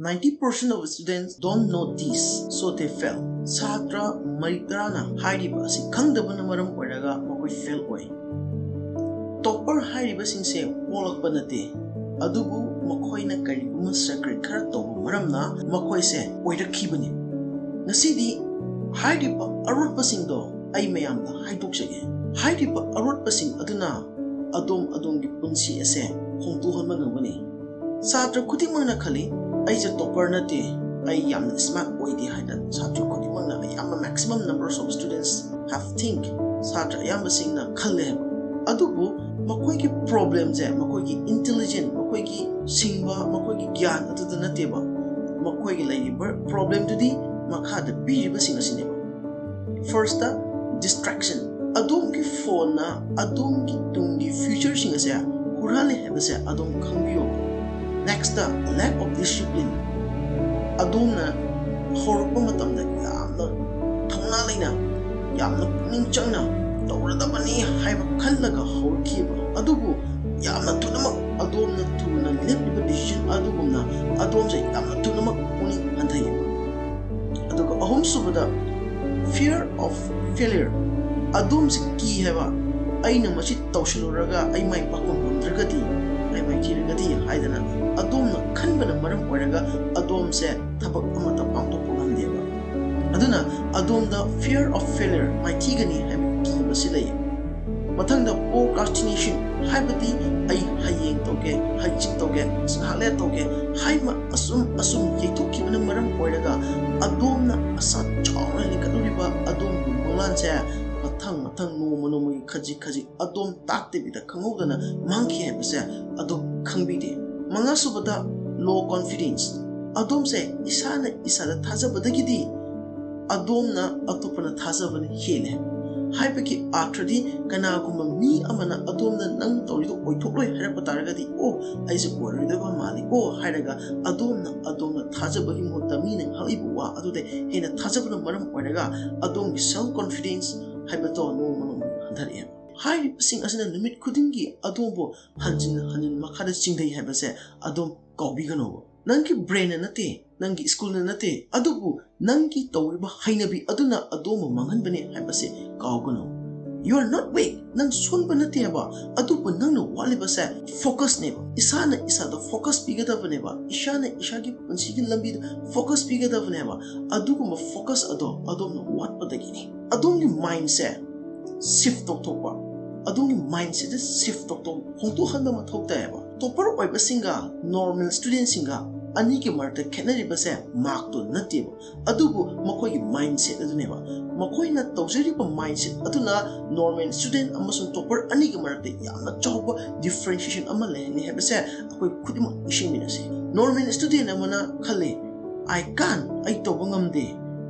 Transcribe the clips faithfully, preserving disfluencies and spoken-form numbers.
Ninety percent of students don't know this, so they fail. ꯁꯥꯇ꯭ꯔ ꯃꯔꯤ ꯇꯔꯥꯅ ꯍꯥꯏꯔꯤꯕ ꯑꯁꯤ ꯈꯪꯗꯕꯅ ꯃꯔꯝ ꯑꯣꯏꯔꯒ ꯃꯈꯣꯏ ꯐꯦꯜ ꯑꯣꯏ꯫ ꯇꯣꯞꯄꯔ ꯍꯥꯏꯔꯤꯕꯁꯤꯡꯁꯦ ꯄꯣꯛꯂꯛꯄ ꯅꯠꯇꯦ, ꯑꯗꯨꯕꯨ ꯃꯈꯣꯏꯅ ꯀꯔꯤꯒꯨꯝꯕ ꯁꯦꯀ꯭ꯔꯦꯠ ꯈꯔ ꯇꯧꯕ ꯃꯔꯝꯅ ꯃꯈꯣꯏꯁꯦ ꯑꯣꯏꯔꯛꯈꯤꯕꯅꯤ꯫ ꯉꯁꯤꯗꯤ ꯍꯥꯏꯔꯤꯕ ꯑꯔꯣꯠꯄꯁꯤꯡꯗꯣ ꯑꯩ ꯃꯌꯥꯝꯗ ꯍꯥꯏꯗꯣꯛꯆꯒꯦ꯫ ꯍꯥꯏꯔꯤꯕ ꯑꯔꯣꯠꯄꯁꯤꯡ ꯑꯗꯨꯅ ꯑꯗꯣꯝ ꯑꯗꯣꯝꯒꯤ ꯄꯨꯟꯁꯤ ꯑꯁꯦ ꯍꯣꯡꯗꯣꯛꯍꯟꯕ ꯉꯝꯒꯅꯤ꯫ ꯁꯥꯇ꯭ꯔ ꯈꯨꯗꯤꯡꯃꯛꯅ ꯈꯜꯂꯤ, "ꯑꯩꯁꯦ ꯇꯣꯞꯄꯔ ꯅꯠꯇꯦ, ꯑꯩ ꯌꯥꯝꯅ ꯁ꯭ꯃꯥꯔꯠ ꯑꯣꯏꯗꯦ" ꯍꯥꯏꯅ ꯁꯥꯇ꯭ꯔ ꯈꯨꯗꯤꯡꯃꯛꯅ, ꯑꯌꯥꯝꯕ maximum numbers of students have think, ꯁꯥꯇ꯭ꯔ ꯑꯌꯥꯝꯕꯁꯤꯡꯅ ꯈꯜꯂꯦ ꯍꯥꯏꯕ꯫ ꯑꯗꯨꯕꯨ ꯃꯈꯣꯏꯒꯤ ꯄ꯭ꯔꯣꯕ꯭ꯂꯦꯝꯁꯦ ꯃꯈꯣꯏꯒꯤ ꯏꯟꯇꯦꯂꯤꯖꯦꯟ, ꯃꯈꯣꯏꯒꯤ ꯁꯤꯡꯕ, ꯃꯈꯣꯏꯒꯤ ꯒ꯭ꯌꯥꯟ ꯑꯗꯨꯗ ꯅꯠꯇꯦꯕ꯫ ꯃꯈꯣꯏꯒꯤ ꯂꯩꯔꯤꯕ ꯄ꯭ꯔꯣꯕ꯭ꯂꯦꯝꯗꯨꯗꯤ ꯃꯈꯥꯗ ꯄꯤꯔꯤꯕꯁꯤꯡ ꯑꯁꯤꯅꯦꯕ꯫ First, distraction. ꯑꯗꯣꯝꯒꯤ ꯐꯣꯟꯅ ꯑꯗꯣꯝꯒꯤ ꯇꯨꯡꯒꯤ ꯐ꯭ꯌꯨꯆꯔꯁꯤꯡ ꯑꯁꯦ ꯍꯨꯔꯥꯜꯂꯦ ꯍꯥꯏꯕꯁꯦ ꯑꯗꯣꯝ ꯈꯪꯕꯤꯌꯣ꯫ Next, lack of discipline꯫ ꯑꯗꯣꯝꯅ ꯍꯧꯔꯛꯄ ꯃꯇꯝꯗ ꯌꯥꯝꯅ ꯊꯧꯅꯥ ꯂꯩꯅ, ꯌꯥꯝꯅ ꯄꯨꯛꯅꯤꯡ ꯆꯪꯅ ꯇꯧꯔꯗꯕꯅꯤ ꯍꯥꯏꯕ ꯈꯜꯂꯒ ꯍꯧꯔꯛꯈꯤꯕ, ꯑꯗꯨꯕꯨ ꯌꯥꯝꯅ ꯊꯨꯅꯃꯛ ꯑꯗꯣꯝꯅ ꯊꯨꯅ ꯂꯦꯞꯂꯤꯕ ꯗꯤꯁꯤꯖꯟ ꯑꯗꯨꯒꯨꯝꯅ ꯑꯗꯣꯝꯁꯦ ꯌꯥꯝꯅ ꯊꯨꯅꯃꯛ ꯄꯨꯛꯅꯤꯡ ꯍꯟꯊꯩꯌꯦꯕ꯫ ꯑꯗꯨꯒ ꯑꯍꯨꯝꯁꯨꯕꯗ, fear of failure꯫ ꯑꯗꯣꯝꯁꯦ ꯀꯤ ꯍꯥꯏꯕ, "ꯑꯩꯅ ꯃꯁꯤ ꯇꯧꯁꯤꯜꯂꯨꯔꯒ ꯑꯩ ꯃꯥꯏ ꯄꯥꯛꯄ ꯉꯝꯗ꯭ꯔꯒꯗꯤ, ꯑꯩ ꯃꯥꯏꯊꯤꯔꯒꯗꯤ" ꯍꯥꯏꯗꯅ ꯑꯗꯣꯝꯅ ꯈꯟꯕꯅ ꯃꯔꯝ ꯑꯣꯏꯔꯒ ꯑꯗꯣꯝꯁꯦ ꯊꯕꯛ ꯑꯃꯠꯇ ꯄꯥꯡꯊꯣꯛꯄ ꯉꯝꯗꯦꯕ꯫ ꯑꯗꯨꯅ ꯑꯗꯣꯝꯗ fear of failure, ꯃꯥꯏꯊꯤꯒꯅꯤ ꯍꯥꯏꯕ ꯀꯤꯕꯁꯤ ꯂꯩ꯫ ꯃꯊꯪꯗ, procrastination, ꯍꯥꯏꯕꯗꯤ "ꯑꯩ ꯍꯌꯦꯡ ꯇꯧꯒꯦ, ꯍꯪꯆꯤꯠ ꯇꯧꯒꯦ, ꯉꯥꯏꯍꯥꯛ ꯂꯩꯔ ꯇꯧꯒꯦ" ꯍꯥꯏꯅ ꯑꯁꯨꯝ ꯑꯁꯨꯝ ꯌꯩꯊꯣꯛꯈꯤꯕꯅ ꯃꯔꯝ ꯑꯣꯏꯔꯒ ꯑꯗꯣꯝꯅ ꯑꯁꯥ ꯆꯥꯎꯅ ꯂꯤꯡꯈꯠꯂꯨꯔꯤꯕ ꯑꯗꯣꯝꯒꯤ ꯃꯪꯂꯥꯟꯁꯦ ꯃꯊꯪ ꯃꯊꯪ, ꯅꯣꯡꯃ ꯅꯣꯡꯃꯒꯤ, ꯈꯖꯤꯛ ꯈꯖꯤꯛ ꯑꯗꯣꯝ ꯇꯥꯛꯇꯕꯤꯗ ꯈꯪꯍꯧꯗꯅ ꯃꯥꯡꯈꯤ ꯍꯥꯏꯕꯁꯦ ꯑꯗꯣꯝ ꯈꯪꯕꯤꯗꯦ꯫ ꯃꯉꯥꯁꯨꯕꯗ, low confidence꯫ ꯑꯗꯣꯝꯁꯦ ꯏꯁꯥꯅ ꯏꯁꯥꯗ ꯊꯥꯖꯕꯗꯒꯤꯗꯤ ꯑꯗꯣꯝꯅ ꯑꯇꯣꯞꯄꯅ ꯊꯥꯖꯕꯅ ꯍꯦꯜꯂꯦ ꯍꯥꯏꯕꯒꯤ ꯑꯥꯔꯊꯗꯤ, ꯀꯅꯥꯒꯨꯝꯕ ꯃꯤ ꯑꯃꯅ ꯑꯗꯣꯝꯅ "ꯅꯪ ꯇꯧꯔꯤꯗꯣ ꯑꯣꯏꯊꯣꯛꯂꯣꯏ" ꯍꯥꯏꯔꯛꯄ ꯇꯥꯔꯒꯗꯤ, "ꯑꯣ, ꯑꯩꯁꯦ ꯑꯣꯏꯔꯣꯏꯗꯕ ꯃꯥꯜꯂꯤꯀꯣ" ꯍꯥꯏꯔꯒ ꯑꯗꯣꯝꯅ ꯑꯗꯣꯝꯅ ꯊꯥꯖꯕꯒꯤ ꯃꯍꯨꯠꯇ ꯃꯤꯅ ꯉꯥꯡꯂꯛꯏꯕ ꯋꯥ ꯑꯗꯨꯗ ꯍꯦꯟꯅ ꯊꯥꯖꯕꯅ ꯃꯔꯝ ꯑꯣꯏꯔꯒ ꯑꯗꯣꯝꯒꯤ self confidence ꯍꯥꯏꯕꯗꯣ ꯅꯣꯡꯃ ꯅꯣꯡꯃꯒꯤ ꯍꯟꯊꯔꯛꯑꯦ꯫ ꯍꯥꯏꯔꯤꯕꯁꯤꯡ ꯑꯁꯤꯅ ꯅꯨꯃꯤꯠ ꯈꯨꯗꯤꯡꯒꯤ ꯑꯗꯣꯝꯕꯨ ꯍꯟꯖꯤꯟ ꯍꯟꯖꯤꯟ ꯃꯈꯥꯗ ꯆꯤꯡꯊꯩ ꯍꯥꯏꯕꯁꯦ ꯑꯗꯣꯝ ꯀꯥꯎꯕꯤꯒꯅꯣꯕ꯫ ꯅꯪꯒꯤ ꯕ꯭ꯔꯦꯟꯅ ꯅꯠꯇꯦ, ꯅꯪꯒꯤ ꯁ꯭ꯀꯨꯜꯅ ꯅꯠꯇꯦ, ꯑꯗꯨꯕꯨ ꯅꯪꯒꯤ ꯇꯧꯔꯤꯕ ꯍꯩꯅꯕꯤ ꯑꯗꯨꯅ ꯑꯗꯣꯝꯕꯨ ꯃꯥꯡꯍꯟꯕꯅꯤ ꯍꯥꯏꯕꯁꯦ ꯀꯥꯎꯒꯅꯨ꯫ You are not weak. ꯅꯪ ꯁꯣꯟꯕ ꯅꯠꯇꯦ ꯍꯥꯏꯕ, ꯑꯗꯨꯕꯨ ꯅꯪꯅ ꯋꯥꯠꯂꯤꯕꯁꯦ ꯐꯣꯀꯁꯅꯦꯕ꯫ ꯏꯁꯥꯅ ꯏꯁꯥꯗ ꯐꯣꯀꯁ ꯄꯤꯒꯗꯕꯅꯦꯕ, ꯏꯁꯥꯅ ꯏꯁꯥꯒꯤ ꯄꯨꯟꯁꯤꯒꯤ ꯂꯝꯕꯤꯗ ꯐꯣꯀꯁ ꯄꯤꯒꯗꯕꯅꯦꯕ꯫ ꯑꯗꯨꯒꯨꯝꯕ ꯐꯣꯀꯁ ꯑꯗꯣ ꯑꯗꯣꯝꯅ ꯋꯥꯠꯄꯗꯒꯤꯅꯤ꯫ ꯑꯗꯣꯝꯒꯤ ꯃꯥꯏꯟꯁꯦ ꯁꯤꯐ ꯇꯧꯊꯣꯛꯄ, ꯑꯗꯣꯝꯒꯤ ꯃꯥꯏꯟꯁꯦꯠꯁꯦ ꯁꯤꯐ ꯇꯧꯊꯣꯛ ꯍꯣꯡꯗꯣꯛꯍꯟꯕ ꯃꯊꯧ ꯇꯥꯏꯌꯦꯕ꯫ ꯇꯣꯄꯔ ꯑꯣꯏꯕꯁꯤꯡꯒ ꯅꯣꯔꯃꯦꯜ ꯁ꯭ꯇꯨꯗꯦꯟꯁꯤꯡꯒ ꯑꯅꯤꯒꯤ ꯃꯔꯛꯇ ꯈꯦꯠꯅꯔꯤꯕꯁꯦ ꯃꯥꯔꯛꯇꯣ ꯅꯠꯇꯦꯕ, ꯑꯗꯨꯕꯨ ꯃꯈꯣꯏꯒꯤ ꯃꯥꯏꯟꯁꯦꯠ ꯑꯗꯨꯅꯦꯕ꯫ ꯃꯈꯣꯏꯅ ꯇꯧꯖꯔꯤꯕ ꯃꯥꯏꯟꯁꯦꯠ ꯑꯗꯨꯅ ꯅꯣꯔꯃꯦꯜ ꯁ꯭ꯇꯨꯗꯦꯟ ꯑꯃꯁꯨꯡ ꯇꯣꯄꯔ ꯑꯅꯤꯒꯤ ꯃꯔꯛꯇ ꯌꯥꯝꯅ ꯆꯥꯎꯕ ꯗꯤꯐ꯭ꯔꯦꯟꯁꯤꯌꯦꯁꯟ ꯑꯃ ꯂꯩꯍꯜꯂꯤ ꯍꯥꯏꯕꯁꯦ ꯑꯩꯈꯣꯏ ꯈꯨꯗꯤꯡꯃꯛ ꯅꯤꯡꯁꯤꯡꯃꯤꯟꯅꯁꯤ꯫ ꯅꯣꯔꯃꯦꯜ ꯁ꯭ꯇꯨꯗꯦꯟ ꯑꯃꯅ ꯈꯜꯂꯤ, "ꯑꯥꯏ ꯀꯥꯟ, ꯑꯩ ꯇꯧꯕ ꯉꯝꯗꯦ,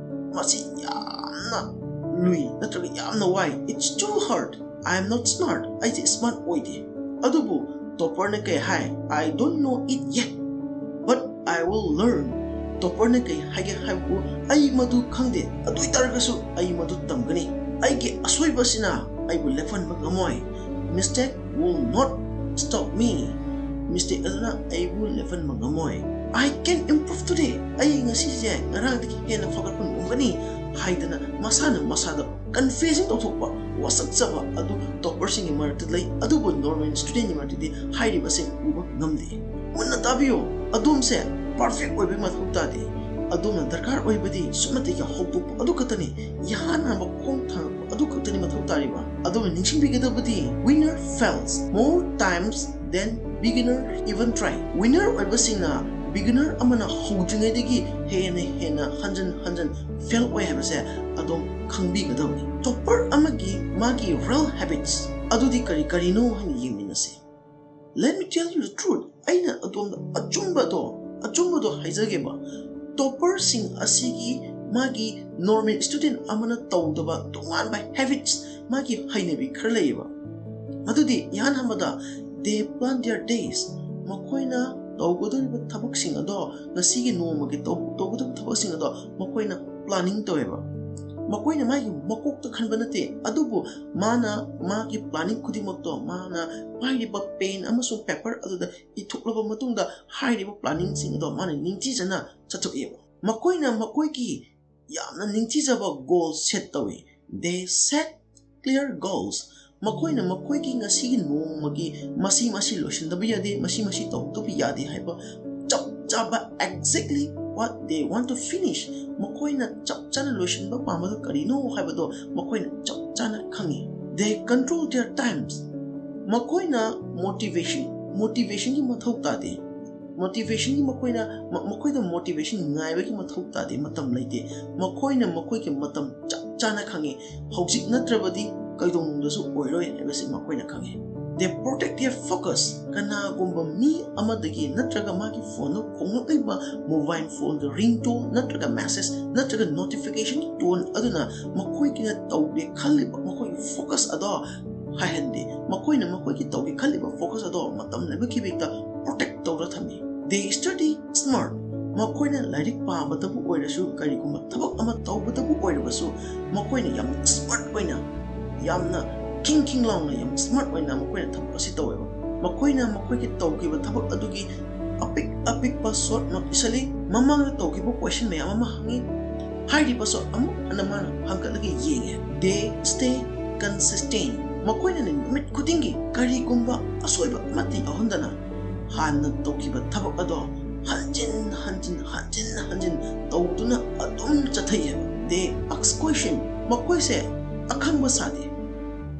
ꯃꯁꯤ ꯌꯥꯝꯅ ꯂꯨꯏ ꯅꯠꯇ꯭ꯔꯒ ꯌꯥꯝꯅ ꯋꯥꯏ, it's too hard, I am not smart, ꯑꯩꯁꯦ ꯁ꯭ꯃꯥꯔꯠ ꯑꯣꯏꯗꯦ"꯫ ꯑꯗꯨꯕꯨ ꯇꯣꯄꯔꯅ ꯀꯩ ꯍꯥꯏ? "I don't know it yet, but I will learn"꯫ ꯇꯣꯄꯔꯅ ꯀꯩ ꯍꯥꯏꯒꯦ ꯍꯥꯏꯕꯕꯨ, "ꯑꯩ ꯃꯗꯨ ꯈꯪꯗꯦ, ꯑꯗꯨ ꯑꯣꯏꯇꯥꯔꯒꯁꯨ ꯑꯩ ꯃꯗꯨ ꯇꯝꯒꯅꯤ꯫ ꯑꯩꯒꯤ ꯑꯁꯣꯏꯕꯁꯤꯅ ꯑꯩꯕꯨ ꯂꯦꯞꯍꯟꯕ ꯉꯝꯃꯣꯏ꯫ Mistake will not stop me꯫ Mistake ꯑꯗꯨꯅ ꯑꯩꯕꯨ ꯂꯦꯞꯍꯟꯕ ꯉꯝꯃꯣꯏ꯫ I can improve today꯫ ꯑꯩ ꯉꯁꯤꯁꯦ ꯉꯔꯥꯡꯗꯒꯤ ꯍꯦꯟꯅ ꯐꯒꯠꯄ ꯉꯝꯒꯅꯤ" ꯍꯥꯏꯗꯅ ꯃꯁꯥꯅ ꯃꯁꯥꯗ ꯀꯟꯐꯦꯁꯟ ꯇꯧꯊꯣꯛꯄ, ꯋꯥꯁꯛꯆꯕ ꯑꯗꯨ ꯇꯣꯄꯔꯁꯤꯡꯒꯤ ꯃꯔꯛꯇ ꯂꯩ, ꯑꯗꯨꯕꯨ ꯅꯣꯔꯃꯦꯜ ꯁ꯭ꯇꯨꯗꯦꯟꯒꯤ ꯃꯔꯛꯇꯗꯤ ꯍꯥꯏꯔꯤꯕꯁꯦ ꯎꯕ ꯉꯝꯗꯦ꯫ ꯃꯨꯟꯅ ꯇꯥꯕꯤꯌꯨ, ꯑꯗꯣꯝꯁꯦ ꯄꯔꯐꯦꯛ ꯑꯣꯏꯕꯒꯤ ꯃꯊꯧ ꯇꯥꯗꯦ꯫ ꯑꯗꯣꯝꯅ ꯗꯔꯀꯥꯔ ꯑꯣꯏꯕꯗꯤ ꯁꯨꯞꯅꯇꯒꯤ ꯍꯧꯗꯣꯛꯄ ꯑꯗꯨ ꯈꯛꯇꯅꯤ, ꯏꯍꯥꯟ ꯍꯥꯟꯕ ꯈꯣꯡ ꯊꯥꯡꯂꯛꯄ ꯑꯗꯨ ꯈꯛꯇꯅꯤ ꯃꯊꯧ ꯇꯥꯔꯤꯕ꯫ ꯑꯗꯣꯝꯅ ꯅꯤꯡꯁꯤꯡꯕꯤꯒꯗꯕꯗꯤ, winner fails more times than beginner even try꯫ Winner ꯑꯣꯏꯕꯁꯤꯡꯅ ꯕꯤꯒꯤꯅꯔ ꯑꯃꯅ ꯍꯧꯗ꯭ꯔꯤꯉꯩꯗꯒꯤ ꯍꯦꯟꯅ ꯍꯦꯟꯅ ꯍꯟꯖꯟ ꯍꯟꯖꯟ ꯐꯦꯜ ꯑꯣꯏ ꯍꯥꯏꯕꯁꯦ ꯑꯗꯣꯝ ꯈꯪꯕꯤꯒꯗꯕꯅꯤ꯫ ꯇꯣꯄꯔ ꯑꯃꯒꯤ ꯃꯥꯒꯤ ꯔꯤꯌꯦꯜ ꯍꯦꯕꯤꯠꯁ ꯑꯗꯨꯗꯤ ꯀꯔꯤ ꯀꯔꯤꯅꯣ ꯍꯥꯏꯅ ꯌꯦꯡꯃꯤꯟꯅꯁꯤ꯫ Let me tell you the truth꯫ ꯑꯩꯅ ꯑꯗꯣꯝꯗ ꯑꯆꯨꯝꯕꯗꯣ, ꯑꯆꯨꯝꯕꯗꯣ ꯍꯥꯏꯖꯒꯦꯕ꯫ ꯇꯣꯄꯔꯁꯤꯡ ꯑꯁꯤꯒꯤ ꯃꯥꯒꯤ ꯅꯣꯔꯃꯦꯜ ꯁ꯭ꯇꯨꯗꯦꯟ ꯑꯃꯅ ꯇꯧꯗꯕ ꯇꯣꯉꯥꯟꯕ ꯍꯦꯕꯤꯠꯁ, ꯃꯥꯒꯤ ꯍꯩꯅꯕꯤ ꯈꯔ ꯂꯩꯌꯦꯕ꯫ ꯃꯗꯨꯗꯤ ꯏꯍꯥꯟ ꯍꯥꯟꯕꯗ, they plan their days꯫ ꯃꯈꯣꯏꯅ ꯇꯧꯒꯗꯧꯔꯤꯕ ꯊꯕꯛꯁꯤꯡ ꯑꯗꯣ, ꯉꯁꯤꯒꯤ ꯅꯣꯡꯃꯒꯤ ꯇꯧ-, ꯇꯧꯒꯗꯕ ꯊꯕꯛꯁꯤꯡ ꯑꯗꯣ ꯃꯈꯣꯏꯅ ꯄ꯭ꯂꯥꯅꯤꯡ ꯇꯧꯋꯦꯕ꯫ ꯃꯈꯣꯏꯅ ꯃꯥꯒꯤ ꯃꯀꯣꯛꯇ ꯈꯟꯕ ꯅꯠꯇꯦ, ꯑꯗꯨꯕꯨ ꯃꯥꯅ ꯃꯥꯒꯤ planning ꯈꯨꯗꯤꯡꯃꯛꯇꯣ ꯃꯥꯅ ꯄꯥꯏꯔꯤꯕ pen ꯑꯃꯁꯨꯡ paper ꯑꯗꯨꯗ ꯏꯊꯣꯛꯂꯕ ꯃꯇꯨꯡꯗ ꯍꯥꯏꯔꯤꯕ planningꯁꯤꯡ ꯑꯗꯣ ꯃꯥꯅ ꯅꯤꯡꯊꯤꯖꯅ ꯆꯠꯊꯣꯛꯑꯦꯕ꯫ ꯃꯈꯣꯏꯅ ꯃꯈꯣꯏꯒꯤ ꯌꯥꯝꯅ ꯅꯤꯡꯊꯤꯖꯕ goal set ꯇꯧꯏ꯫ They set clear goals. ꯃꯈꯣꯏꯅ ꯃꯈꯣꯏꯒꯤ ꯉꯁꯤꯒꯤ ꯅꯣꯡꯃꯒꯤ ꯃꯁꯤ ꯃꯁꯤ ꯂꯣꯏꯁꯤꯟꯗꯕ ꯌꯥꯗꯦ, ꯃꯁꯤ ꯃꯁꯤ ꯇꯧꯗꯕ ꯌꯥꯗꯦ ꯍꯥꯏꯕ ꯆꯞ ꯆꯥꯕ exactly what they want to finish, ꯃꯈꯣꯏꯅ ꯆꯞ ꯆꯥꯅ ꯂꯣꯏꯁꯤꯟꯕ ꯄꯥꯝꯕꯗꯨ ꯀꯔꯤꯅꯣ ꯍꯥꯏꯕꯗꯣ ꯃꯈꯣꯏꯅ ꯆꯞ ꯆꯥꯅ ꯈꯪꯏ꯫ They control their times. ꯃꯈꯣꯏꯅ motivation, motivationꯒꯤ ꯃꯊꯧ ꯇꯥꯗꯦ꯫ Motivationꯒꯤ ꯃꯈꯣꯏꯅ ꯃ- ꯃꯈꯣꯏꯗ motivation ꯉꯥꯏꯕꯒꯤ ꯃꯊꯧ ꯇꯥꯗꯦ, ꯃꯇꯝ ꯂꯩꯇꯦ꯫ ꯃꯈꯣꯏꯅ ꯃꯈꯣꯏꯒꯤ ꯃꯇꯝ ꯆꯞ ꯆꯥꯅ ꯈꯪꯉꯤ꯫ ꯍꯧꯖꯤꯛ ꯅꯠꯇ꯭ꯔꯕꯗꯤ ꯀꯩꯗꯧꯅꯨꯡꯗꯁꯨ ꯑꯣꯏꯔꯣꯏ ꯍꯥꯏꯕꯁꯤ ꯃꯈꯣꯏꯅ ꯈꯪꯉꯤ꯫ They protect their focus. ꯀꯅꯥꯒꯨꯝꯕ ꯃꯤ ꯑꯃꯗꯒꯤ ꯅꯠꯇ꯭ꯔꯒ ꯃꯥꯒꯤ phoneꯗ ꯈꯣꯡꯂꯛꯂꯤꯕ mobile phoneꯒꯤ ringtone ꯅꯠꯇ꯭ꯔꯒ message ꯅꯠꯇ꯭ꯔꯒ notificationꯒꯤ tone ꯑꯗꯨꯅ ꯃꯈꯣꯏꯒꯤꯅ ꯇꯧꯒꯦ ꯈꯜꯂꯤꯕ ꯃꯈꯣꯏꯒꯤ focus ꯑꯗꯣ ꯍꯥꯏꯍꯟꯗꯦ꯫ ꯃꯈꯣꯏꯅ ꯃꯈꯣꯏꯒꯤ ꯇꯧꯒꯦ ꯈꯜꯂꯤꯕ focus ꯑꯗꯣ ꯃꯇꯝ ꯂꯩꯕꯒꯤ ꯍꯦꯛꯇ protect ꯇꯧꯔ ꯊꯝꯃꯤ꯫ They study smart. ꯃꯈꯣꯏꯅ ꯂꯥꯏꯔꯤꯛ ꯄꯥꯕꯗꯕꯨ ꯑꯣꯏꯔꯁꯨ, ꯀꯔꯤꯒꯨꯝꯕ ꯊꯕꯛ ꯑꯃ ꯇꯧꯕꯗꯕꯨ ꯑꯣꯏꯔꯕꯁꯨ, ꯃꯈꯣꯏꯅ ꯌꯥꯝꯅ smart ꯑꯣꯏꯅ, ꯌꯥꯝꯅ ꯈꯤꯡ ꯈꯤꯡ ꯂꯥꯎꯅ, ꯌꯥꯝ smart ꯑꯣꯏꯅ ꯃꯈꯣꯏꯅ ꯊꯕꯛ ꯑꯁꯤ ꯇꯧꯋꯦꯕ꯫ ꯃꯈꯣꯏꯅ ꯃꯈꯣꯏꯒꯤ ꯇꯧꯈꯤꯕ ꯊꯕꯛ ꯑꯗꯨꯒꯤ ꯑꯄꯤꯛ ꯑꯄꯤꯛꯄ short note ꯏꯁꯜꯂꯤ꯫ ꯃꯃꯥꯡꯗ ꯇꯧꯈꯤꯕ question ꯃꯌꯥꯝ ꯑꯃ ꯍꯪꯉꯤ꯫ ꯍꯥꯏꯔꯤꯕꯁꯨ ꯑꯃꯨꯛ ꯍꯟꯅ ꯃꯥꯅ ꯍꯪꯒꯠꯂꯒ ꯌꯦꯡꯉꯦ꯫ They stay consistent. ꯃꯈꯣꯏꯅ ꯅꯨꯃꯤꯠ ꯈꯨꯗꯤꯡꯒꯤ ꯀꯔꯤꯒꯨꯝꯕ ꯑꯁꯣꯏꯕ ꯑꯃꯠꯇ ꯌꯥꯎꯍꯟꯗꯅ ꯍꯥꯟꯅ ꯇꯧꯈꯤꯕ ꯊꯕꯛ ꯑꯗꯣ ꯍꯟꯖꯤꯟ ꯍꯟꯖꯤꯟ, ꯍꯟꯖꯤꯟ ꯍꯟꯖꯤꯟ ꯇꯧꯗꯨꯅ ꯑꯗꯨꯝ ꯆꯠꯊꯩ ꯍꯥꯏꯕ꯫ They ask question. ꯃꯈꯣꯏꯁꯦ ꯑꯈꯪꯕ ꯁꯥꯗꯦ꯫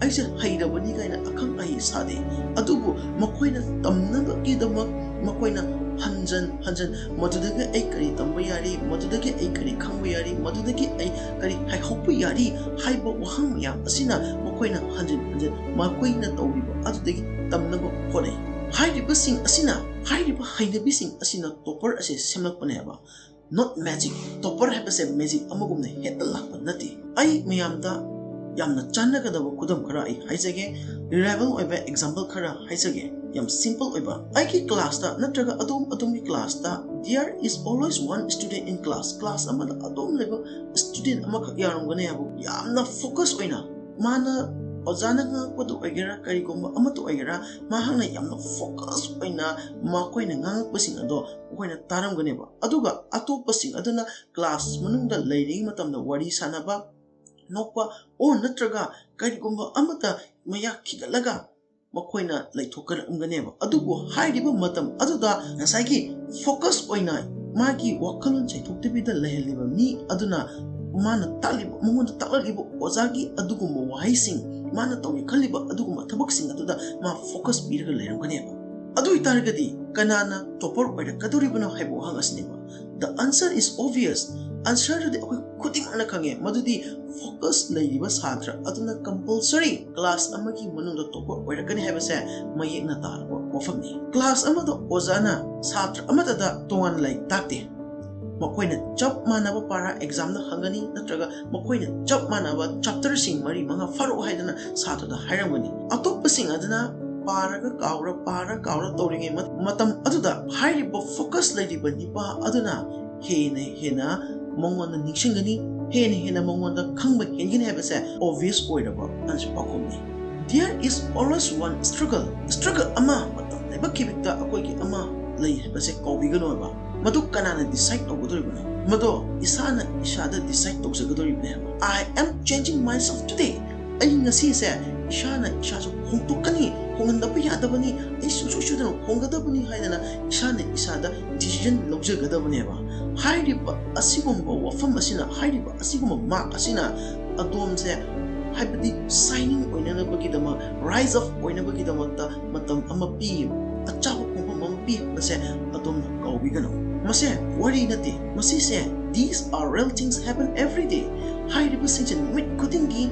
ꯑꯩꯁꯦ ꯍꯩꯔꯕꯅꯤ ꯀꯥꯏꯅ ꯑꯈꯪ ꯑꯍꯩ ꯁꯥꯗꯦ꯫ ꯑꯗꯨꯕꯨ ꯃꯈꯣꯏꯅ ꯇꯝꯅꯕꯒꯤꯗꯃꯛ ꯃꯈꯣꯏꯅ ꯍꯟꯖꯟ ꯍꯟꯖꯟ ꯃꯗꯨꯗꯒꯤ ꯑꯩ ꯀꯔꯤ ꯇꯝꯕ ꯌꯥꯔꯤ, ꯃꯗꯨꯗꯒꯤ ꯑꯩ ꯀꯔꯤ ꯈꯪꯕ ꯌꯥꯔꯤ, ꯃꯗꯨꯗꯒꯤ ꯑꯩ ꯀꯔꯤ ꯍꯩꯍꯧꯕ ꯌꯥꯔꯤ ꯍꯥꯏꯕ ꯋꯥꯍꯪ ꯃꯌꯥꯝ ꯑꯁꯤꯅ ꯃꯈꯣꯏꯅ ꯍꯟꯖꯤꯟ ꯍꯟꯖꯤꯟ ꯃꯈꯣꯏꯅ ꯇꯧꯔꯤꯕ ꯑꯗꯨꯗꯒꯤ ꯇꯝꯅꯕ ꯍꯣꯠꯅꯩ꯫ ꯍꯥꯏꯔꯤꯕꯁꯤꯡ ꯑꯁꯤꯅ, ꯍꯥꯏꯔꯤꯕ ꯍꯩꯅꯕꯤꯁꯤꯡ ꯑꯁꯤꯅ topper ꯑꯁꯤ ꯁꯦꯝꯂꯛꯄꯅꯦꯕ꯫ Not magic. Topper ꯍꯥꯏꯕꯁꯦ magic ꯑꯃꯒꯨꯝꯅ ꯍꯦꯛꯇ ꯂꯥꯛꯄ ꯅꯠꯇꯦ꯫ ꯑꯩ ꯃꯌꯥꯝꯗ ꯌꯥꯝꯅ ꯆꯥꯟꯅꯒꯗꯕ ꯈꯨꯗꯝ ꯈꯔ ꯑꯩ ꯍꯥꯏꯖꯒꯦ, ꯔꯤꯂꯥꯏꯕꯜ ꯑꯣꯏꯕ ꯑꯦꯛꯖꯥꯝꯄꯜ ꯈꯔ ꯍꯥꯏꯖꯒꯦ꯫ ꯌꯥꯝ ꯁꯤꯝꯄꯜ ꯑꯣꯏꯕ, ꯑꯩꯒꯤ ꯀ꯭ꯂꯥꯁꯇ ꯅꯠꯇ꯭ꯔꯒ ꯑꯗꯣꯝ ꯑꯗꯣꯝꯒꯤ ꯀ꯭ꯂꯥꯁꯇ there is always one student in class, class ꯑꯃꯗ ꯑꯗꯨꯝ ꯂꯩꯕ ꯁ꯭ꯇꯨꯗꯦꯟ ꯑꯃꯈꯛ ꯌꯥꯎꯔꯝꯒꯅꯤ ꯍꯥꯏꯕ꯫ ꯌꯥꯝꯅ ꯐꯣꯀꯁ ꯑꯣꯏꯅ ꯃꯥꯅ ꯑꯣꯖꯥꯅ ꯉꯥꯡꯉꯛꯄꯗ ꯑꯣꯏꯒꯦꯔꯥ, ꯀꯔꯤꯒꯨꯝꯕ ꯑꯃꯠꯇ ꯑꯣꯏꯒꯦꯔꯥ, ꯃꯍꯥꯛꯅ ꯌꯥꯝꯅ ꯐꯣꯀꯁ ꯑꯣꯏꯅ ꯃꯈꯣꯏꯅ ꯉꯥꯡꯉꯛꯄꯁꯤꯡ ꯑꯗꯣ ꯃꯈꯣꯏꯅ ꯇꯥꯔꯝꯒꯅꯦꯕ꯫ ꯑꯗꯨꯒ ꯑꯇꯣꯞꯄꯁꯤꯡ ꯑꯗꯨꯅ ꯀ꯭ꯂꯥꯁ ꯃꯅꯨꯡꯗ ꯂꯩꯔꯤꯉꯩ ꯃꯇꯝꯗ ꯋꯥꯔꯤ ꯁꯥꯟꯅꯕ, ꯅꯣꯛꯄ, ꯑꯣꯔ ꯅꯠꯇ꯭ꯔꯒ ꯀꯔꯤꯒꯨꯝꯕ ꯑꯃꯠꯇ ꯃꯌꯥ ꯈꯤꯒꯠꯂꯒ ꯃꯈꯣꯏꯅ ꯂꯩꯊꯣꯛꯀꯔꯝꯒꯅꯦꯕ꯫ ꯑꯗꯨꯕꯨ ꯍꯥꯏꯔꯤꯕ ꯃꯇꯝ ꯑꯗꯨꯗ ꯉꯁꯥꯏꯒꯤ ꯐꯣꯀꯁ ꯑꯣꯏꯅ ꯃꯥꯒꯤ ꯋꯥꯈꯜꯂꯣꯟ ꯆꯥꯏꯊꯣꯛꯇꯕꯤꯗ ꯂꯩꯍꯜꯂꯤꯕ ꯃꯤ ꯑꯗꯨꯅ ꯃꯥꯅ ꯇꯥꯛꯂꯤꯕ, ꯃꯉꯣꯟꯗ ꯇꯥꯛꯂꯛꯂꯤꯕ ꯑꯣꯖꯥꯒꯤ ꯑꯗꯨꯒꯨꯝꯕ ꯋꯥꯍꯩꯁꯤꯡ, ꯃꯥꯅ ꯇꯧꯒꯦ ꯈꯜꯂꯤꯕ ꯑꯗꯨꯒꯨꯝꯕ ꯊꯕꯛꯁꯤꯡ ꯑꯗꯨꯗ ꯃꯥ ꯐꯣꯀꯁ ꯄꯤꯔꯒ ꯂꯩꯔꯝꯒꯅꯦꯕ꯫ ꯑꯗꯨ ꯑꯣꯏꯇꯥꯔꯒꯗꯤ ꯀꯅꯥꯅ ꯇꯣꯄꯔ ꯑꯣꯏꯔꯛꯀꯗꯧꯔꯤꯕꯅꯣ ꯍꯥꯏꯕ ꯋꯥꯍꯪ ꯑꯁꯤꯅꯦꯕ꯫ The answer is obvious. ꯑꯟꯁꯔꯗꯨꯗꯤ ꯑꯩꯈꯣꯏ ꯈꯨꯗꯤꯡꯃꯛꯅ ꯈꯪꯉꯦ, ꯃꯗꯨꯗꯤ ꯐꯣꯀꯁ ꯂꯩꯔꯤꯕ ꯁꯥꯇ꯭ꯔ ꯑꯗꯨꯅ ꯀꯝꯄꯜꯁꯔꯤ ꯀ꯭ꯂꯥꯁ ꯑꯃꯒꯤ ꯃꯅꯨꯡꯗ ꯇꯣꯄꯔ ꯑꯣꯏꯔꯛꯀꯅꯤ ꯍꯥꯏꯕꯁꯦ ꯃꯌꯦꯛꯅ ꯇꯥꯔꯕ ꯋꯥꯐꯝꯅꯤ꯫ ꯀ꯭ꯂꯥꯁ ꯑꯃꯗ ꯑꯣꯖꯥꯅ ꯁꯥꯇ꯭ꯔ ꯑꯃꯠꯇꯗ ꯇꯣꯉꯥꯟꯅ ꯂꯥꯏꯔꯤꯛ ꯇꯥꯛꯇꯦ꯫ ꯃꯈꯣꯏꯅ ꯆꯞ ꯃꯥꯟꯅꯕ ꯄꯥꯔꯥ ꯑꯦꯛꯖꯥꯝꯗ ꯍꯪꯒꯅꯤ, ꯅꯠꯇ꯭ꯔꯒ ꯃꯈꯣꯏꯅ ꯆꯞ ꯃꯥꯟꯅꯕ ꯆꯦꯞꯇꯔꯁꯤꯡ ꯃꯔꯤ ꯃꯉꯥ ꯐꯥꯔꯛꯎ ꯍꯥꯏꯗꯅ ꯁꯥꯇ꯭ꯔꯗ ꯍꯥꯏꯔꯝꯒꯅꯤ꯫ ꯑꯇꯣꯞꯄꯁꯤꯡ ꯑꯗꯨꯅ ꯄꯥꯔꯒ ꯀꯥꯎꯔ, ꯄꯥꯔ ꯀꯥꯎꯔ ꯇꯧꯔꯤꯉꯩ ꯃ-, ꯃꯇꯝ ꯑꯗꯨꯗ ꯍꯥꯏꯔꯤꯕ ꯐꯣꯀꯁ ꯂꯩꯔꯤꯕ ꯅꯤꯄꯥ ꯑꯗꯨꯅ ꯍꯦꯟꯅ ꯍꯦꯟꯅ ꯃꯉꯣꯟꯗ ꯅꯤꯡꯁꯤꯡꯒꯅꯤ, ꯍꯦꯟꯅ ꯍꯦꯟꯅ ꯃꯉꯣꯟꯗ ꯈꯪꯕ ꯍꯦꯟꯒꯅꯤ ꯍꯥꯏꯕꯁꯦ ꯑꯣꯕꯚꯤꯌꯁ ꯑꯣꯏꯔꯕ ꯑꯟꯁꯔ ꯄꯥꯎꯈꯨꯝꯅꯤ꯫ There is always one struggle. Struggle ꯑꯃ, ꯃꯇꯝ ꯂꯥꯏꯕꯛ ꯈꯤꯕꯤꯛꯇ ꯑꯩꯈꯣꯏꯒꯤ ꯑꯃ ꯂꯩ ꯍꯥꯏꯕꯁꯦ ꯀꯥꯎꯕꯤꯒꯅꯨ ꯍꯥꯏꯕ꯫ ꯃꯗꯨ ꯀꯅꯥꯅ ꯗꯤꯁꯥꯏꯗ ꯇꯧꯒꯗꯧꯔꯤꯕꯅꯣ? ꯃꯗꯣ ꯏꯁꯥꯅ ꯏꯁꯥꯗ ꯗꯤꯁꯥꯏꯗ ꯇꯧꯖꯒꯗꯧꯔꯤꯕꯅꯦ ꯍꯥꯏꯕ꯫ I am changing myself today. ꯑꯩ ꯉꯁꯤꯁꯦ ꯏꯁꯥꯅ ꯏꯁꯥꯁꯨ ꯍꯣꯡꯗꯣꯛꯀꯅꯤ, ꯍꯣꯡꯍꯟꯗꯕ ꯌꯥꯗꯕꯅꯤ, ꯑꯩ ꯁꯨꯡꯁꯣꯏ ꯁꯣꯏꯗꯅ ꯍꯣꯡꯒꯗꯕꯅꯤ ꯍꯥꯏꯗꯅ ꯏꯁꯥꯅ ꯏꯁꯥꯗ ꯗꯤꯁꯤꯖꯟ ꯂꯧꯖꯒꯗꯕꯅꯦꯕ꯫ ꯍꯥꯏꯔꯤꯕ ꯑꯁꯤꯒꯨꯝꯕ ꯋꯥꯐꯝ ꯑꯁꯤꯅ, ꯍꯥꯏꯔꯤꯕ ꯑꯁꯤꯒꯨꯝꯕ ꯃꯥꯛ ꯑꯁꯤꯅ ꯑꯗꯣꯝꯁꯦ, ꯍꯥꯏꯕꯗꯤ ꯁꯥꯏꯅꯤꯡ ꯑꯣꯏꯅꯅꯕꯒꯤꯗꯃꯛ, ꯔꯥꯏꯖ ꯑꯞ ꯑꯣꯏꯅꯕꯒꯤꯗꯃꯛꯇ ꯃꯇꯝ ꯑꯃ ꯄꯤ, ꯑꯆꯥꯕ ꯈꯣꯡꯐꯝ ꯑꯃ ꯄꯤ ꯍꯥꯏꯕꯁꯦ ꯑꯗꯣꯝꯅ ꯀꯥꯎꯕꯤꯒꯅꯨ꯫ ꯃꯁꯦ ꯋꯥꯔꯤ ꯅꯠꯇꯦ, ꯃꯁꯤꯁꯦ these are real things happen every day꯫ ꯍꯥꯏꯔꯤꯕꯁꯤꯡꯁꯦ ꯅꯨꯃꯤꯠ ꯈꯨꯗꯤꯡꯒꯤ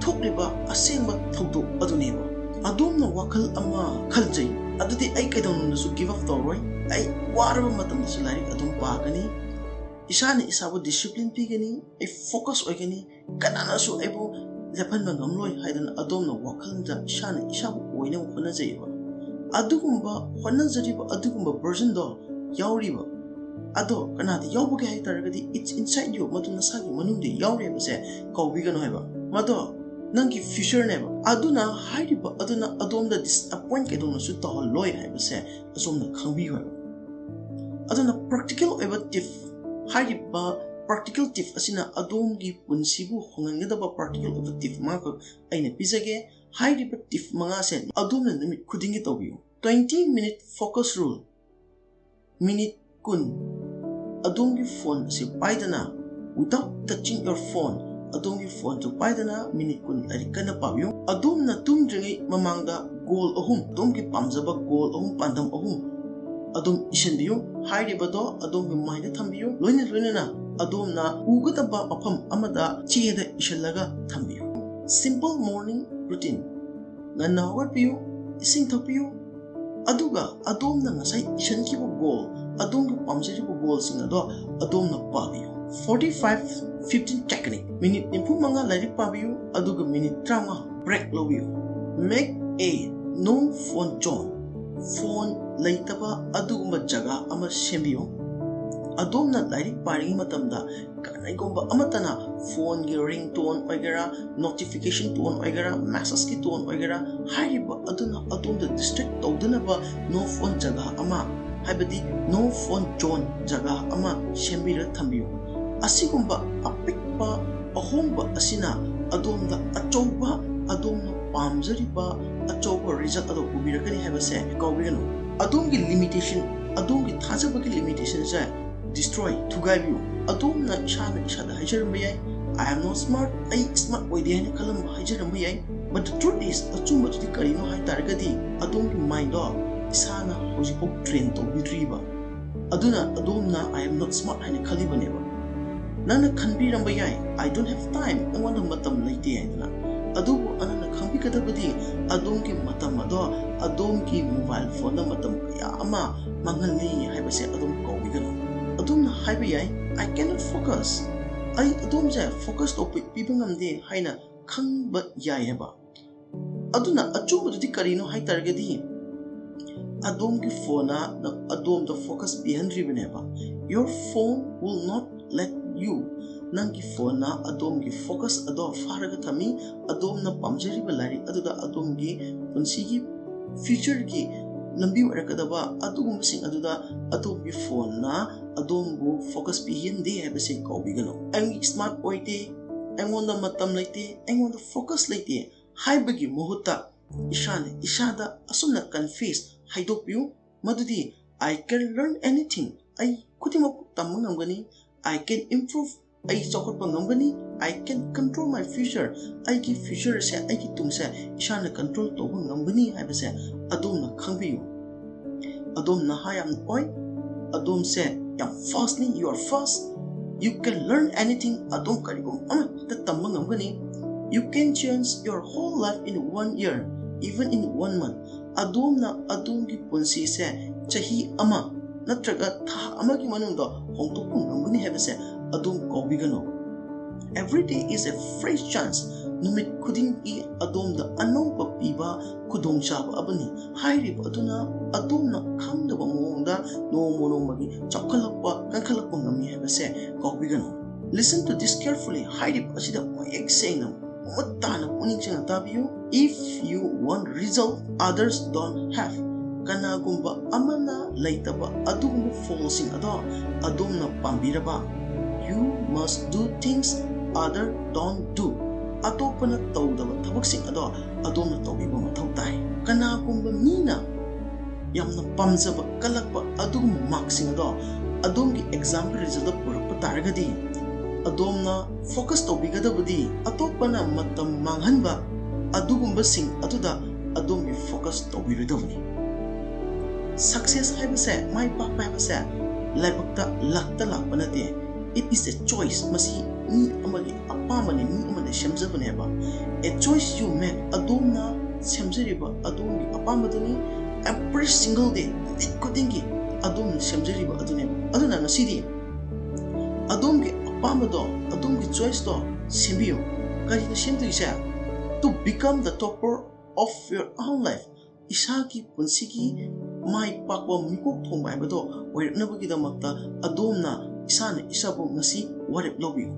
ꯊꯣꯛꯂꯤꯕ ꯑꯁꯦꯡꯕ ꯊꯧꯗꯣꯛ ꯑꯗꯨꯅꯦꯕ꯫ ꯑꯗꯣꯝꯅ ꯋꯥꯈꯜ ꯑꯃ ꯈꯟꯖꯩ, "ꯑꯗꯨꯗꯤ ꯑꯩ ꯀꯩꯗꯧꯅꯨꯡꯗꯁꯨ ꯒꯤꯚ ꯑꯞ ꯇꯧꯔꯣꯏ, ꯑꯩ ꯋꯥꯔꯕ ꯃꯇꯝꯗꯁꯨ ꯂꯥꯏꯔꯤꯛ ꯑꯗꯨꯝ ꯄꯥꯒꯅꯤ, ꯏꯁꯥꯅ ꯏꯁꯥꯕꯨ ꯗꯤꯁꯤꯄ꯭ꯂꯤꯟ ꯄꯤꯒꯅꯤ, ꯑꯩ ꯐꯣꯀꯁ ꯑꯣꯏꯒꯅꯤ, ꯀꯅꯥꯅꯁꯨ ꯑꯩꯕꯨ ꯂꯦꯞꯍꯟꯕ ꯉꯝꯂꯣꯏ ꯍꯥꯏꯗꯅ ꯑꯗꯣꯝꯅ ꯋꯥꯈꯜꯗ ꯏꯁꯥꯅ ꯏꯁꯥꯕꯨ ꯑꯣꯏꯅꯕ ꯍꯣꯠꯅꯖꯩꯕ꯫ ꯑꯗꯨꯒꯨꯝꯕ ꯍꯣꯠꯅꯖꯔꯤꯕ ꯑꯗꯨꯒꯨꯝꯕ version ꯗꯣ ꯌꯥꯎꯔꯤꯕ꯫ ꯑꯗꯣ ꯀꯅꯥꯗ ꯌꯥꯎꯕꯒꯦ ꯍꯥꯏ ꯇꯥꯔꯒꯗꯤ, it's inside you, ꯃꯗꯨ ꯅꯁꯥꯒꯤ ꯃꯅꯨꯡꯗ ꯌꯥꯎꯔꯦ ꯍꯥꯏꯕꯁꯦ ꯀꯥꯎꯕꯤꯒꯅꯨ ꯍꯥꯏꯕ꯫ ꯃꯗꯣ ꯅꯪꯒꯤ future ꯅꯦꯕ꯫ ꯑꯗꯨꯅ ꯍꯥꯏꯔꯤꯕ ꯑꯗꯨꯅ ꯑꯗꯣꯝꯗ disappoint ꯀꯩꯗꯧꯅꯁꯨ ꯇꯧꯍꯜꯂꯣꯏ ꯍꯥꯏꯕꯁꯦ ꯑꯁꯣꯝꯅ ꯈꯪꯕꯤꯌꯨ ꯍꯥꯏꯕ꯫ ꯑꯗꯨꯅ practical ꯑꯣꯏꯕ tip, ꯍꯥꯏꯔꯤꯕ practical tip ꯑꯁꯤꯅ ꯑꯗꯣꯝꯒꯤ ꯄꯨꯟꯁꯤꯕꯨ ꯍꯣꯡꯍꯟꯒꯗꯕ practical ꯑꯣꯏꯕ tip ꯃꯉꯥꯈꯛ ꯑꯩꯅ ꯄꯤꯖꯒꯦ꯫ ꯍꯥꯏꯔꯤꯕ tip ꯃꯉꯥꯁꯦ ꯑꯗꯣꯝꯅ ꯅꯨꯃꯤꯠ ꯈꯨꯗꯤꯡꯒꯤ ꯇꯧꯕꯤꯌꯨ꯫ Twenty minute focus rule꯫ Minute ꯀꯨꯟ ꯑꯗꯣꯝꯒꯤ ꯐꯣꯟ ꯑꯁꯤ ꯄꯥꯏꯗꯅ, without touching your phone, ꯑꯗꯣꯝꯒꯤ ꯐꯣꯟꯁꯨ ꯄꯥꯏꯗꯅ ꯃꯤꯅꯤꯠ ꯀꯨꯟ ꯂꯥꯏꯔꯤꯛ ꯀꯟꯅ ꯄꯥꯕꯤꯌꯨ꯫ ꯑꯗꯣꯝꯅ ꯇꯨꯝꯗ꯭ꯔꯤꯉꯩ ꯃꯃꯥꯡꯗ goal ꯑꯍꯨꯝ, ꯑꯗꯣꯝꯒꯤ ꯄꯥꯝꯖꯕ goal ꯑꯍꯨꯝ, ꯄꯥꯟꯗꯝ ꯑꯍꯨꯝ ꯑꯗꯨꯝ ꯏꯁꯤꯟꯕꯤꯌꯨ꯫ ꯍꯥꯏꯔꯤꯕꯗꯣ ꯑꯗꯣꯝꯒꯤ mind ꯗ ꯊꯝꯕꯤꯌꯨ꯫ ꯂꯣꯏꯅ ꯂꯣꯏꯅꯅ ꯑꯗꯣꯝꯅ ꯎꯒꯗꯕ ꯃꯐꯝ ꯑꯃꯗ ꯆꯦꯗ ꯏꯁꯤꯜꯂꯒ ꯊꯝꯕꯤꯌꯨ꯫ Simple morning routine꯫ ꯉꯟꯅ ꯍꯧꯒꯠꯄꯤꯌꯨ, ꯏꯁꯤꯡ ꯊꯛꯄꯤꯌꯨ, ꯑꯗꯨꯒ ꯑꯗꯣꯝꯅ ꯉꯁꯥꯏ ꯏꯁꯤꯟꯈꯤꯕ goal, ꯑꯗꯣꯝꯒꯤ ꯄꯥꯝꯖꯔꯤꯕ goal ꯁꯤꯡ ꯑꯗꯣ ꯑꯗꯣꯝꯅ ꯄꯥꯕꯤꯌꯨ꯫ Forty five fifteen technique꯫ Minute ꯅꯤꯐꯨ ꯃꯉꯥ ꯂꯥꯏꯔꯤꯛ ꯄꯥꯕꯤꯌꯨ, ꯑꯗꯨꯒ ꯃꯤꯅꯤꯠ ꯇꯔꯥꯃꯉꯥ break ꯂꯧꯕꯤꯌꯨ꯫ Make a no phone zone꯫ Phone ꯂꯩꯇꯕ ꯑꯗꯨꯒꯨꯝꯕ ꯖꯒꯥ ꯑꯃ ꯁꯦꯝꯕꯤꯌꯨ꯫ ꯑꯗꯣꯝꯅ ꯂꯥꯏꯔꯤꯛ ꯄꯥꯔꯤꯉꯩ ꯃꯇꯝꯗ ꯀꯅꯥꯒꯨꯝꯕ ꯑꯃꯠꯇꯅ ꯐꯣꯟꯒꯤ ringtone ꯑꯣꯏꯒꯦꯔꯥ, notification tone ꯑꯣꯏꯒꯦꯔꯥ, message ꯀꯤ tone ꯑꯣꯏꯒꯦꯔꯥ, ꯍꯥꯏꯔꯤꯕ ꯑꯗꯨꯅ ꯑꯗꯣꯝꯗ distract ꯇꯧꯗꯅꯕ no phone ꯖꯒꯥ ꯑꯃ, ꯍꯥꯏꯕꯗꯤ no phone zone ꯖꯒꯥ ꯑꯃ ꯁꯦꯝꯕꯤꯔ ꯊꯝꯕꯤꯌꯨ꯫ ꯑꯁꯤꯒꯨꯝꯕ ꯑꯄꯤꯛꯄ ꯑꯍꯣꯡꯕ ꯑꯁꯤꯅ ꯑꯗꯣꯝꯗ ꯑꯆꯧꯕ, ꯑꯗꯣꯝꯅ ꯄꯥꯝꯖꯔꯤꯕ ꯑꯆꯧꯕ result ꯑꯗꯨ ꯄꯨꯕꯤꯔꯛꯀꯅꯤ ꯍꯥꯏꯕꯁꯦ ꯀꯥꯎꯕꯤꯒꯅꯨ꯫ ꯑꯗꯣꯝꯒꯤ limitation, ꯑꯗꯣꯝꯒꯤ ꯊꯥꯖꯕꯒꯤ limitation ꯁꯦ destroy, ꯊꯨꯒꯥꯏꯕꯤꯌꯨ꯫ ꯑꯗꯣꯝꯅ ꯏꯁꯥꯅ ꯏꯁꯥꯗ ꯍꯥꯏꯖꯔꯝꯕ ꯌꯥꯏ, "I am not smart, ꯑꯩ smart ꯑꯣꯏꯗꯦ" ꯍꯥꯏꯅ ꯈꯜꯂꯝꯕ, ꯍꯥꯏꯖꯔꯝꯕ ꯌꯥꯏ꯫ But the truth is, ꯑꯆꯨꯝꯕꯗꯨꯗꯤ ꯀꯔꯤꯅꯣ ꯍꯥꯏ ꯇꯥꯔꯒꯗꯤ, ꯑꯗꯣꯝꯒꯤ mind ꯗꯣ ꯏꯁꯥꯅ ꯍꯧꯖꯤꯛꯐꯥꯎ train ꯇꯧꯕꯤꯗ꯭ꯔꯤꯕ꯫ ꯑꯗꯨꯅ ꯑꯗꯣꯝꯅ "I am not smart" ꯍꯥꯏꯅ ꯈꯜꯂꯤꯕꯅꯦꯕ꯫ ꯅꯪꯅ ꯈꯟꯕꯤꯔꯝꯕ ꯌꯥꯏ, "I don't have time, ꯑꯩꯉꯣꯟꯗ ꯃꯇꯝ ꯂꯩꯇꯦ" ꯍꯥꯏꯗꯅ꯫ ꯑꯗꯨꯕꯨ ꯅꯪꯅ ꯈꯪꯕꯤꯒꯗꯕꯗꯤ, ꯑꯗꯣꯝꯒꯤ ꯃꯇꯝ ꯑꯗꯣ ꯑꯗꯣꯝꯒꯤ mobile phone ꯗ ꯃꯇꯝ ꯀꯌꯥ ꯑꯃ ꯃꯥꯡꯍꯜꯂꯤ ꯍꯥꯏꯕꯁꯦ ꯑꯗꯨꯝ ꯀꯥꯎꯕꯤꯒꯅꯨ꯫ ꯑꯗꯣꯝꯅ ꯍꯥꯏꯕ ꯌꯥꯏ, "I cannot focus, ꯑꯩ ꯑꯗꯣꯝꯁꯦ focus ꯇꯧꯕ ꯄꯤꯕ ꯉꯝꯗꯦ" ꯍꯥꯏꯅ ꯈꯪꯕ ꯌꯥꯏ ꯍꯥꯏꯕ꯫ ꯑꯗꯨꯅ ꯑꯆꯨꯝꯕꯗꯨꯗꯤ ꯀꯔꯤꯅꯣ ꯍꯥꯏ ꯇꯥꯔꯒꯗꯤ, ꯑꯗꯣꯝꯒꯤ ꯐꯣꯟꯅ ꯑꯗꯣꯝꯗ focus ꯄꯤꯍꯟꯗ꯭ꯔꯤꯕꯅꯦꯕ꯫ Your phone will not let you, ꯅꯪꯒꯤ ꯐꯣꯟꯅ ꯑꯗꯣꯝꯒꯤ ꯐꯣꯀꯁ ꯑꯗꯣ ꯐꯥꯔꯒ ꯊꯝꯃꯤ꯫ ꯑꯗꯣꯝꯅ ꯄꯥꯝꯖꯔꯤꯕ ꯂꯥꯏꯔꯤꯛ ꯑꯗꯨꯗ, ꯑꯗꯣꯝꯒꯤ ꯄꯨꯟꯁꯤꯒꯤ ꯐ꯭ꯌꯨꯆꯔꯒꯤ ꯂꯝꯕꯤ ꯑꯣꯏꯔꯛꯀꯗꯕ ꯑꯗꯨꯒꯨꯝꯕꯁꯤꯡ ꯑꯗꯨꯗ ꯑꯗꯣꯝꯒꯤ ꯐꯣꯟꯅ ꯑꯗꯣꯝꯕꯨ ꯐꯣꯀꯁ ꯄꯤꯍꯟꯗꯦ ꯍꯥꯏꯕꯁꯤ ꯀꯥꯎꯕꯤꯒꯅꯨ꯫ ꯑꯩ ꯁ꯭ꯃꯥꯔꯠ ꯑꯣꯏꯗꯦ, ꯑꯩꯉꯣꯟꯗ ꯃꯇꯝ ꯂꯩꯇꯦ, ꯑꯩꯉꯣꯟꯗ ꯐꯣꯀꯁ ꯂꯩꯇꯦ ꯍꯥꯏꯕꯒꯤ ꯃꯍꯨꯠꯇ ꯏꯁꯥꯅ ꯏꯁꯥꯗ ꯑꯁꯨꯝꯅ ꯀꯟꯐꯦꯁ ꯍꯥꯏꯗꯣꯛꯄꯤꯌꯨ, ꯃꯗꯨꯗꯤ, "I can learn anything, ꯑꯩ ꯈꯨꯗꯤꯡꯃꯛ ꯇꯝꯕ ꯉꯝꯒꯅꯤ꯫ I can improve, ꯑꯩ ꯆꯥꯎꯈꯠꯄ ꯉꯝꯒꯅꯤ꯫ I can control my future, ꯑꯩꯒꯤ ꯐ꯭ꯌꯨꯆꯔꯁꯦ, ꯑꯩꯒꯤ ꯇꯨꯡꯁꯦ ꯏꯁꯥꯅ ꯀꯟꯇ꯭ꯔꯣꯜ ꯇꯧꯕ ꯉꯝꯒꯅꯤ" ꯍꯥꯏꯕꯁꯦ ꯑꯗꯣꯝꯅ ꯈꯪꯕꯤꯌꯨ꯫ ꯑꯗꯣꯝ ꯅꯍꯥ ꯌꯥꯝꯅ ꯑꯣꯏ, ꯑꯗꯣꯝꯁꯦ ꯌꯥꯝ ꯐꯥꯁꯅꯤ, you are fast, you can learn anything, ꯑꯗꯣꯝ ꯀꯔꯤꯒꯨꯝꯕ ꯑꯃ ꯍꯦꯛꯇ ꯇꯝꯕ ꯉꯝꯒꯅꯤ꯫ You can change your whole life in one year, even in one month. ꯑꯗꯣꯝꯅ ꯑꯗꯣꯝꯒꯤ ꯄꯨꯟꯁꯤꯁꯦ ꯆꯍꯤ ꯑꯃ ꯅꯠꯇ꯭ꯔꯒ ꯊꯥ ꯑꯃꯒꯤ ꯃꯅꯨꯡꯗ ꯍꯣꯡꯗꯣꯛꯄ ꯉꯝꯒꯅꯤ ꯍꯥꯏꯕꯁꯦ ꯑꯗꯣꯝ ꯀꯥꯎꯕꯤꯒꯅꯨ꯫ Every day is a fresh chance. ꯅꯨꯃꯤꯠ ꯈꯨꯗꯤꯡꯒꯤ ꯑꯗꯣꯝꯗ ꯑꯅꯧꯕ ꯄꯤꯕ ꯈꯨꯗꯣꯡꯆꯥꯕ ꯑꯃꯅꯤ꯫ ꯍꯥꯏꯔꯤꯕ ꯑꯗꯨꯅ ꯑꯗꯣꯝꯅ ꯈꯪꯗꯕ ꯃꯑꯣꯡꯗ ꯅꯣꯡꯃ ꯅꯣꯡꯃꯒꯤ ꯆꯥꯎꯈꯠꯂꯛꯄ, ꯀꯟꯈꯠꯂꯛꯄ ꯉꯝꯃꯤ ꯍꯥꯏꯕꯁꯦ ꯀꯥꯎꯕꯤꯒꯅꯨ꯫ Listen to this carefully. ꯍꯥꯏꯔꯤꯕ ꯑꯁꯤꯗ ꯃꯌꯦꯛ ꯁꯦꯡꯅ ꯃꯃꯨꯠ ꯇꯥꯅ ꯄꯨꯛꯅꯤꯡ ꯆꯪꯅ ꯇꯥꯕꯤꯌꯨ꯫ If you want result others don't have, ꯀꯅꯥꯒꯨꯝꯕ ꯑꯃꯅ ꯂꯩꯇꯕ ꯑꯗꯨꯒꯨꯝꯕ ꯐꯣꯜꯁꯤꯡ ꯑꯗꯣ ꯑꯗꯣꯝꯅ ꯄꯥꯝꯕꯤꯔꯕ, you must do things other don't do. ꯑꯇꯣꯞꯄꯅ ꯇꯧꯗꯕ ꯊꯕꯛꯁꯤꯡ ꯑꯗꯣ ꯑꯗꯣꯝꯅ ꯇꯧꯕꯤꯕ ꯃꯊꯧ ꯇꯥꯏ꯫ ꯀꯅꯥꯒꯨꯝꯕ ꯃꯤꯅ ꯌꯥꯝꯅ ꯄꯥꯝꯖꯕ ꯀꯜꯂꯛꯄ ꯑꯗꯨꯒꯨꯝꯕ ꯃꯥꯔꯛꯁꯤꯡ ꯑꯗꯣ ꯑꯗꯣꯝꯒꯤ ꯑꯦꯛꯖꯥꯝꯒꯤ ꯔꯤꯖꯜꯗ ꯄꯨꯔꯛꯄ ꯇꯥꯔꯒꯗꯤ, ꯑꯗꯣꯝꯅ ꯐꯣꯀꯁ ꯇꯧꯕꯤꯒꯗꯕꯗꯤ ꯑꯇꯣꯞꯄꯅ ꯃꯇꯝ ꯃꯥꯡꯍꯟꯕ ꯑꯗꯨꯒꯨꯝꯕꯁꯤꯡ ꯑꯗꯨꯗ ꯑꯗꯣꯝꯒꯤ ꯐꯣꯀꯁ ꯇꯧꯕꯤꯔꯣꯏꯗꯕꯅꯤ꯫ ꯁꯛꯁꯦꯁ ꯍꯥꯏꯕꯁꯦ, ꯃꯥꯏ ꯄꯥꯛꯄ ꯍꯥꯏꯕꯁꯦ ꯂꯥꯏꯕꯛꯇ, ꯂꯛꯇ ꯂꯥꯛꯄ ꯅꯠꯇꯦ꯫ It is a choice. ꯃꯁꯤ ꯃꯤ ꯑꯃꯒꯤ ꯑꯄꯥꯝꯕꯅꯤ, ꯃꯤ ꯑꯃꯅ ꯁꯦꯝꯖꯕꯅꯦꯕ꯫ A choice you make, ꯑꯗꯣꯝꯅ ꯁꯦꯝꯖꯔꯤꯕ ꯑꯗꯣꯝꯒꯤ ꯑꯄꯥꯝꯕꯗꯨꯅꯤ꯫ Every single day, ꯅꯨꯃꯤꯠ ꯈꯨꯗꯤꯡꯒꯤ ꯑꯗꯣꯝꯅ ꯁꯦꯝꯖꯔꯤꯕ ꯑꯗꯨꯅꯦꯕ꯫ ꯑꯗꯨꯅ ꯉꯁꯤꯗꯤ ꯑꯗꯣꯝꯒꯤ ꯑꯄꯥꯝꯕꯗꯣ, ꯑꯗꯣꯝꯒꯤ ꯆꯣꯏꯁꯇꯣ ꯁꯦꯝꯕꯤꯌꯨ꯫ ꯀꯔꯤꯅꯣ ꯁꯦꯝꯗꯣꯏꯁꯦ? To become the topper of your own life. ꯏꯁꯥꯒꯤ ꯄꯨꯟꯁꯤꯒꯤ ꯃꯥꯏ ꯄꯥꯛꯄ ꯃꯤꯀꯣꯛ ꯊꯣꯡꯕ ꯍꯥꯏꯕꯗꯣ ꯑꯣꯏꯔꯛꯅꯕꯒꯤꯗꯃꯛꯇ ꯑꯗꯣꯝꯅ ꯏꯁꯥꯅ ꯏꯁꯥꯕꯨ ꯉꯁꯤ ꯋꯥꯔꯦꯞ ꯂꯧꯕꯤꯌꯨ꯫